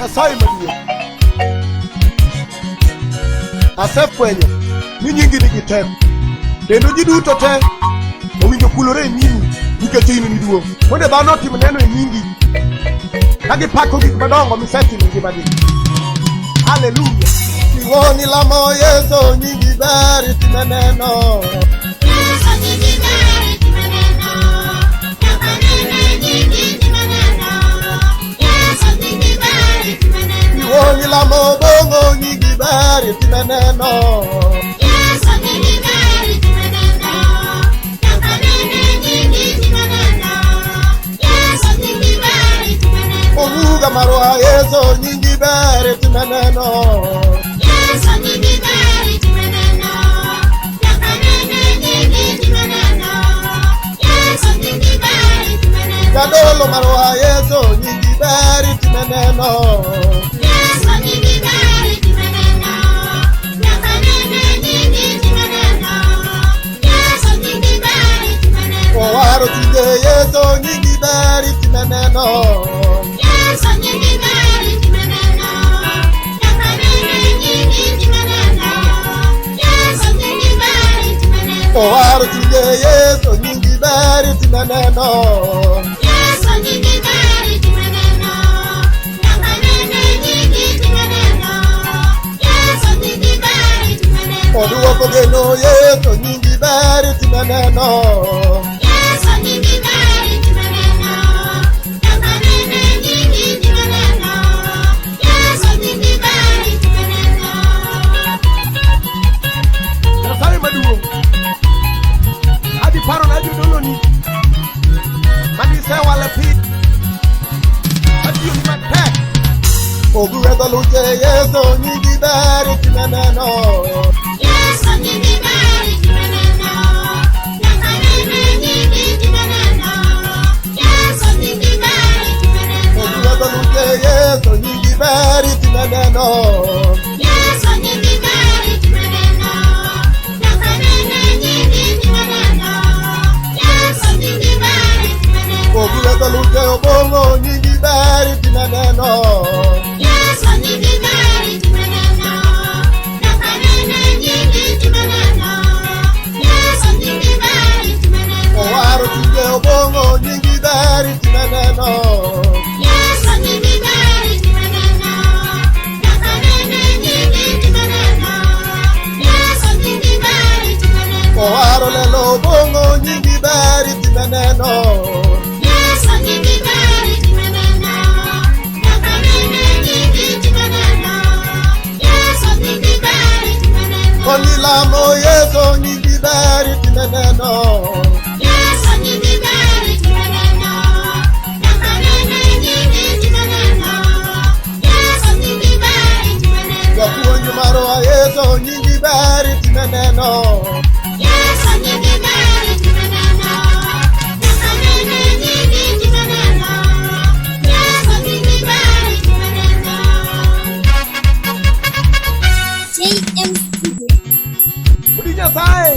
Nyasaye maduong'. Asefwenyo ni nyingi nigi teko. Kendo ji duto te owinjo kulore e nyimi nikech in miduong'. Mondo dhano otim neno e nyingi ka gipako gik madongo misetimo e ngimagi. Haleluya. Iwoni lamo Yesu nyingi ber itime neno. Yesu nyingi ber itime neno. Nyaka nene nyingi itime neno. Yesu nyingi ber itime neno. Iwoni lamo bongo nyingi ber itime neno. Yesu nyingi ber itime neno. Nyaka nene nyingi itime neno. Yesu nyingi ber itime neno. Omuga marwa Yesu nyingi ber itime neno. Yesu nyingi ber itime neno. Nyaka nene nyingi itime neno. Yesu nyingi ber itime neno. Jadolo marwa Yesu nyingi ber itime neno. Yesu nyingi ber itime neno. Nyaka nene nyingi itime neno. Yesu nyingi ber itime neno. Owaro tije Yesu nyingi ber itime neno. Yesu nyingi ber itime neno. Nyaka nene nyingi itime neno. Yesu nyingi ber itime neno. Owaro tije Yesu nyingi ber itime neno. Yesu nyingi ber itime neno. Nyaka nene nyingi itime neno. Yesu nyingi ber itime neno. Oduoko geno Yesu nyingi ber itime neno. Yesu nyingi ber itime neno. Nyaka nene nyingi itime neno. Yesu nyingi ber itime neno. Nyasaye maduong'. Adhi paro na jodoloni manisewale piny atiyoni matek ogwedho luche Yesu nyingi ber itime neno. Yesu nyingi ber itime neno. Nyaka nene nyingi itime neno. Yesu nyingi ber itime neno. Ogwedho luche Yesu nyingi ber itime neno. Yesu nyingi ber itime neno. Nyaka nene nyingi itime neno. Yesu nyingi ber itime neno. Ogwedho luche obong'o nyingi ber itime neno. Yesu nyingi ber itime neno. Nyaka nene nyingi itime neno. Yesu nyingi ber itime neno. Owaro tije obong'o nyingi ber itime neno. Yesu nyingi ber itime neno. Nyaka nene nyingi itime neno. Yesu nyingi ber itime neno. Owaro lelo obong'o nyingi ber itime neno. Yesu nyingi ber itime neno. Nyaka nene nyingi itime neno. Yesu nyingi ber itime neno. Koni lamo Yesu nyingi ber itime neno. Yesu nyingi ber itime neno. Nyaka nene nyingi itime neno. Yesu nyingi ber itime neno. Japuonj marwa Yesu nyingi ber itime neno. Yesu nyingi ber itime neno. Nyaka nene nyingi itime neno. Yesu nyingi ber itime neno. JM Studio. Odi Nyasaye,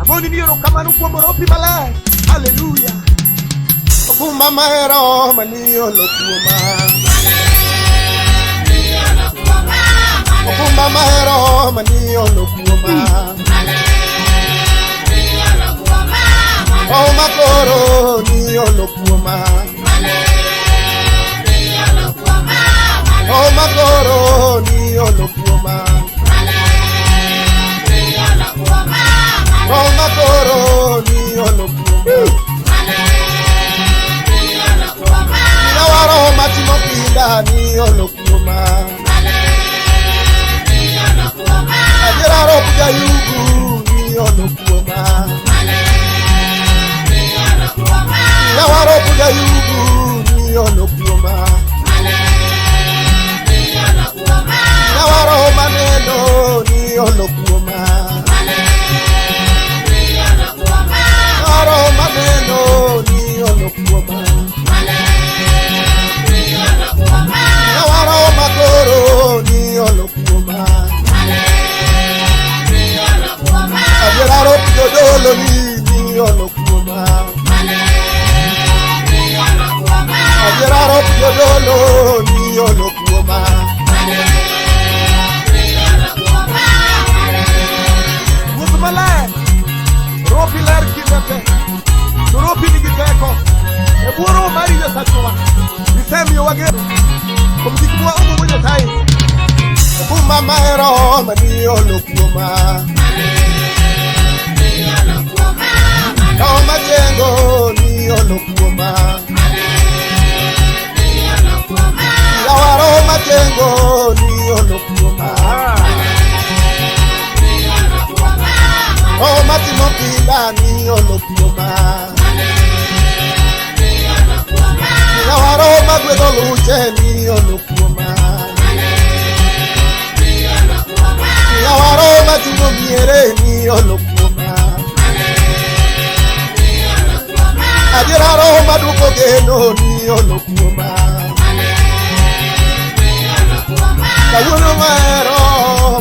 agoni ni erokamano kuom ropi maler. Haleluya. Okumba mahero maniolo kuoma. Okumba mahero maniolo kuoma. O makoro niolo kuoma. O makoro niolo kuoma. O makoro niolo kuoma. Nyawaro matimo kinda niolo kuoma. Ajira rop jayugu niolo kuoma. Nyawaro jayugu niolo kuoma. Nyawaro maneno niolo kuoma. Nyawaro maneno niolo kuoma. Nyawaro makoro niolo kuoma. Adiera rop jodolo ni niolo kuoma. Adiera rop jodolo niolo kuoma. kuoma. Ruoth maler, ropi ler kinde te, to ropi nigi teko. E bwo roho mari Nyasachwa, isemiyowa geno kuom gik mwaombogo Nyasaye. Kuma mahero maniolo kuoma. Roho majengo niolo kuoma. Yawa roho majengo niolo kuoma. Roho matimo kinda niolo kuoma. Yawa roho magwedho luche niolo kuoma. Yawa roho machungo miere niolo kuoma. Adiera roho maduoko geno niolo kuoma. Kawuono mahero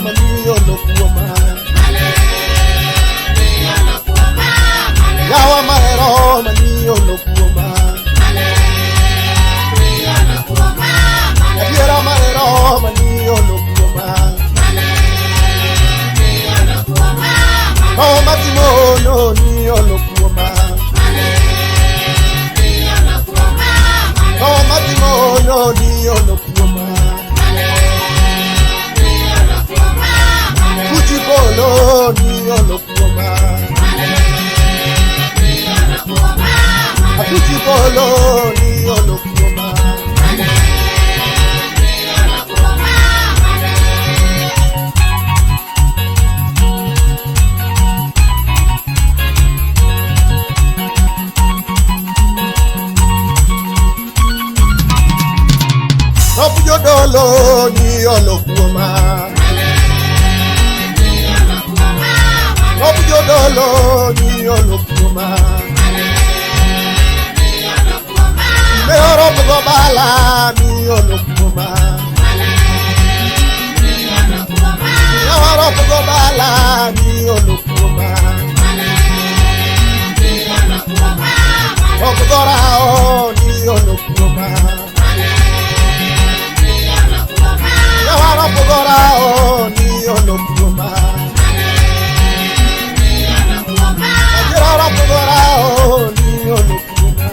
maniolo kuoma. Yawa mahero maniolo kuoma. Adiera mahero maniolo kuoma. Roho matimo hono niolo kuoma. Roho matimo hono niolo kuoma. Kuchi polo niolo kuoma. Akuchi polo niolo kuoma. Top jodolo niolo kuoma. Top jodolo niolo kuoma. Me oropo go bala niolo kuoma. Me oropo go bala niolo kuoma. Ropo go rao niolo kuoma. Me oropo go rao niolo kuoma. Me oropo go rao niolo kuoma.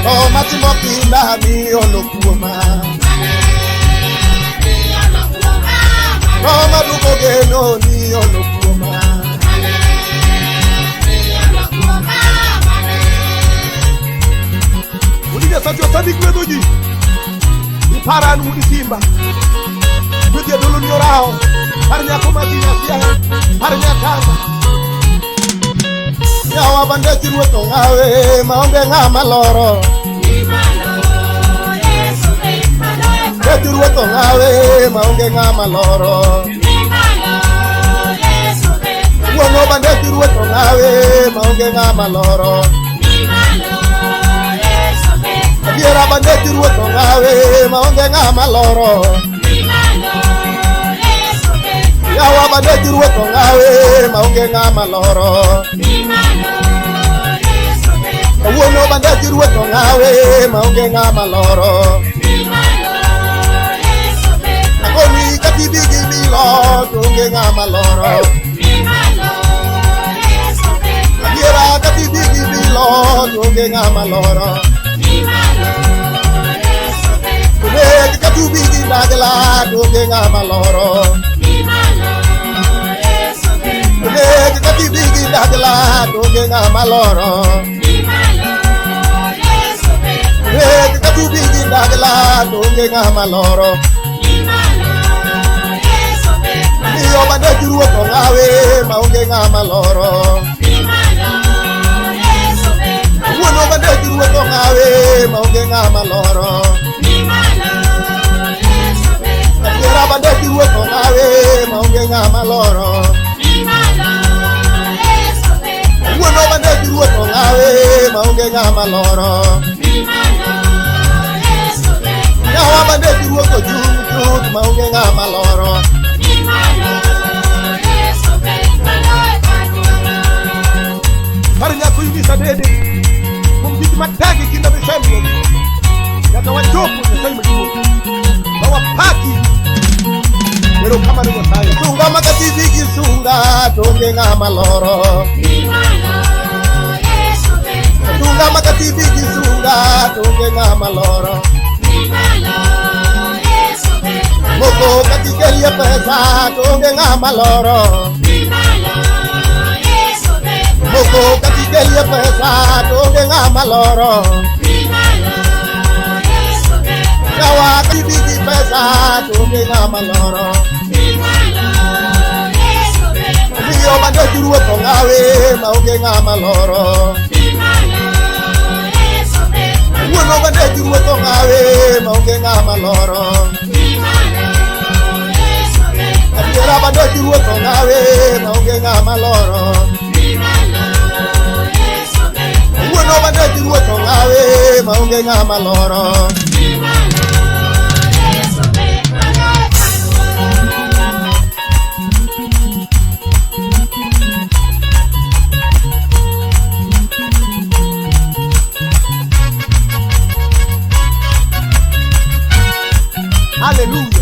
Roho matimo kinda niolo kuoma. Roho maduoko geno niolo kuoma. Udi Nyasache osani gwedho ji. Ipara an wuod Simba. Gwedh jadolo ni orao. Par nyako ma dhi Nyasaye. Par nyakanga. Yawa bandech ruoth ong'awe maonge ng'ama loro. Bandech ruoth ong'awe maonge ng'ama loro. Wuong'o bandech ruoth ong'awe maonge ng'ama loro. Adiera bandech ruoth ong'awe maonge ng'ama loro. Yawa bandech ruoth ong'awe maonge ng'ama loro. Kawuono bandech ruoth ong'awe maonge ng'ama loro. Agoni katibi gi bilo to onge ng'ama loro. Adiera katibi gi bilo to onge ng'ama loro. Nek katubi gi dagla to onge ng'ama loro. Nek katibi gi dagla to onge ng'ama loro. Nek katubi gi dagla to onge ng'ama loro. Miyo bandech ruoth ong'awe maonge ng'ama loro. Wuono bandech ruoth ong'awe maonge ng'ama loro. Adiera bandech ruoth ong'awe maonge ng'ama loro. Wuono bandech ruoth ong'awe maonge ng'ama loro. Yawa bandech ruoth ochung' chuth maonge ng'ama loro. Par nyako Eunice Adede kuom tich matek e kinda misemiyogi. Nyaka wachopo Nyasaye maduong'. Ma wapaki. Erokamano Nyasaye. Sunga makatisi gi sunga to onge ng'ama loro. Sunga makatisi gi sunga to onge ng'ama loro. Moko katikelie pesa to onge ng'ama loro. Moko katikelie pesa to onge ng'ama loro. Yawa katisi gi pesa to onge ng'ama loro. Omiyo bandech ruoth ong'awe maonge ng'ama loro. Wuono bandech ruoth ong'awe maonge ng'ama loro. Adiera bandech ruoth ong'awe maonge ng'ama loro. Wuono bandech ruoth ong'awe maonge ng'ama loro. Hallelujah.